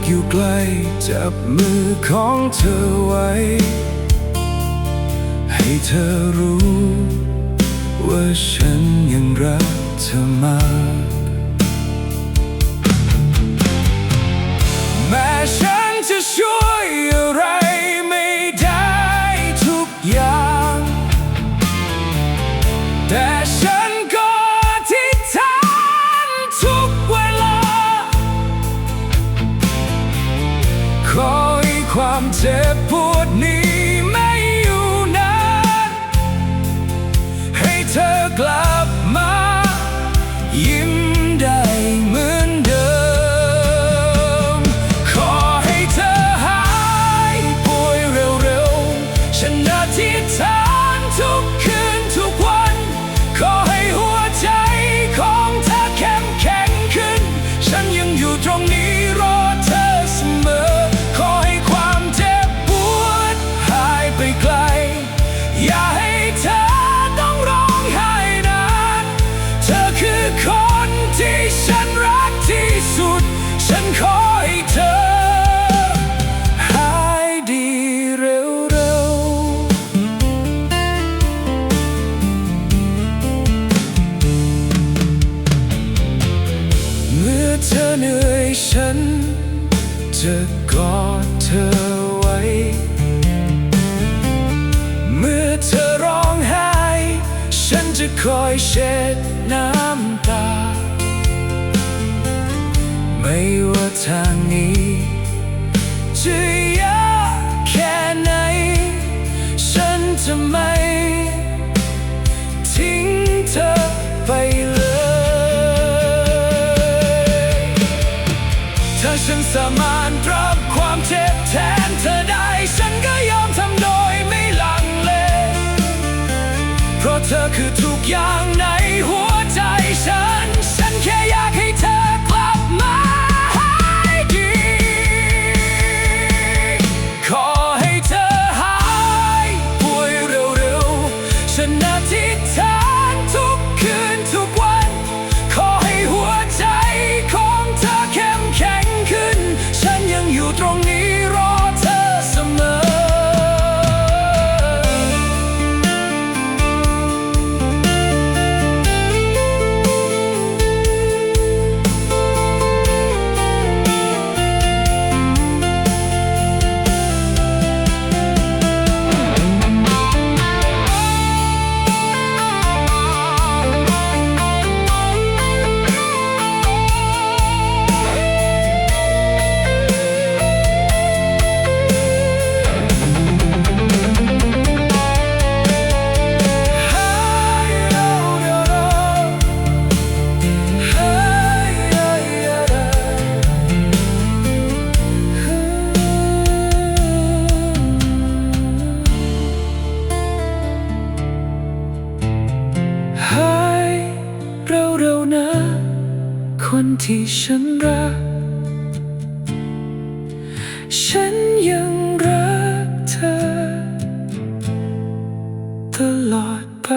อยู่ใกล้ จับมือของเธอไว้ ให้เธอรู้ว่าฉันยังรักเธอมาก แม้ฉันจะช่วยอะไรไม่ได้ทุกอย่าง แต่ฉันก็อธิษฐานทุกเวลา ขอให้ความเจ็บปวดนี้ไม่อยู่นาน ให้เธอกลับมายิ้มได้เหมือนเดิม ขอให้เธอหายป่วยเร็วๆ ฉันอธิษฐานทุกคืนทุกวัน ขอให้หัวใจของเธอเข้มแข็งขึ้น ฉันยังอยู่ตรงนี้รอเธอเสมอ ขอให้ความเจ็บปวดหายไปไกล อย่าให้เธอต้องร้องไห้นาน เธอคือคนที่ฉันรักที่สุด ฉันขอให้เธอหายดีเร็วๆ เมื่อเธอเหนื่อยฉันจะกอดเธอไว้ เมื่อเธอร้องไห้ ฉันจะคอยเช็ดน้ำตา ไม่ว่าทางนี้จะยากแค่ไหน ฉันจะไม่ทิ้งเธอไปเลย ถ้าฉันสามารถรับความเจ็บแทนเธอได้ ฉันก็ยอมทำโดยไม่ลังเล เพราะเธอคือทุกอย่างในหัวใจฉัน ฉันแค่อยากให้เธอกลับมาหายดี ขอให้เธอหายป่วยเร็วๆ ฉันอธิษฐานทุกคืนทุกวัน ขอให้หัวใจของเธอเข้มแข็งขึ้น ฉันยังอยู่ตรงนี้รอเธอเสมอ หายเร็วๆ นะ คนที่ฉันรัก ฉันยังรักเธอตลอดไป